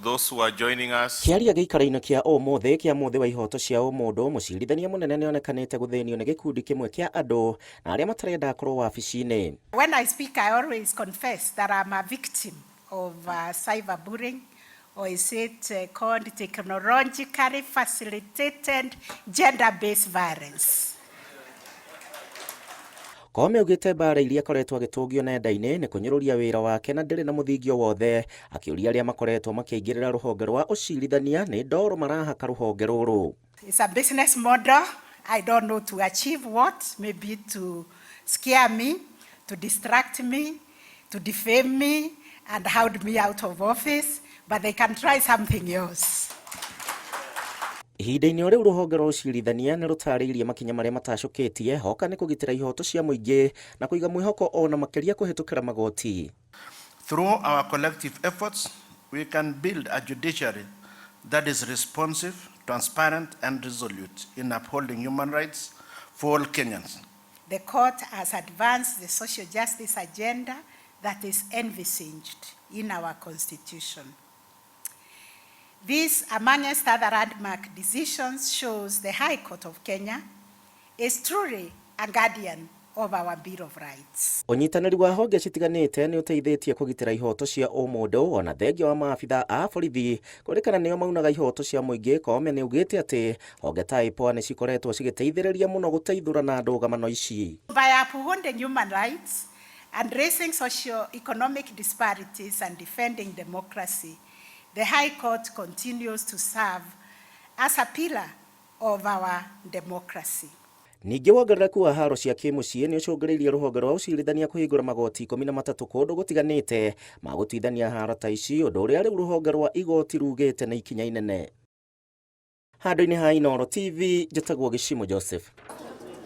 Those who are joining us. Kĩaria gĩikaro-inĩ kĩa ũmũthĩ kĩa mũthĩ wa ihoto cia ũmũndũ, mũcirithania mũnene nĩonekanĩte gũthĩnio nĩ gĩkundi kĩmwe kĩa andũ na arĩa matarenda akorwo wabici-inĩ. When I speak, I always confess that I'm a victim of cyberbullying, or is it called technologically facilitated gender-based violence? Koome augĩte mbara iria akoretwo agĩtũngio nenda-inĩ nĩ kũnyũrũria wĩra wake na ndĩrĩ na mũthingi o wothe, akĩũria arĩa makoretwo makĩingĩrĩra rũhonge rwa ũcirithania nĩ ndoro marahaka rũhonge rũrũ. It's a business model. I don't know to achieve what, maybe to scare me, to distract me, to defame me, and hound me out of office, but they can try something else. Ihinda-inĩ o rĩu, rũhonge rwa ũcirithania nĩ rũtarĩirie makinya marĩa matacũkĩtie hoka nĩ kũgitĩra ihoto cia mũingĩ na kũiga mwĩhoko ona makĩria kũhĩtũkĩra magoti. Through our collective efforts, we can build a judiciary that is responsive, transparent, and resolute in upholding human rights for all Kenyans. The court has advanced the social justice agenda that is envisaged in our constitution. This, amongst other landmark decisions, shows the High Court of Kenya is truly a guardian of our Bill of Rights. Ũnyitanĩri wa honge citiganĩte nĩ ũteithĩtie kũgitĩra ihoto cia ũmũndũ, ona thengia wa maabitha a borithi kũrĩkana nĩo maunaga ihoto cia mũingĩ. Koome nĩ augĩte atĩ honge ta IPOA nĩ cikoretwo cigĩteithĩrĩria mũno gũteithũrana ndũgamano ici. By upholding human rights and raising socio-economic disparities and defending democracy, the High Court continues to serve as a pillar of our democracy. Ningĩ wongerereku wa haro cia kĩmũciĩ nĩ ũcũngĩrĩirie rũhonge rwa ũcirithania kũhingũra magoti 13 kũndũ gũtiganĩte ma gũtuithania haro ta ici, ũndũ ũrĩa rĩu rũhonge rwa igoti rugĩte nĩ ikinya inene. Handũ-inĩ ha Inooro TV, njĩtagwo Gĩcimo Joseph.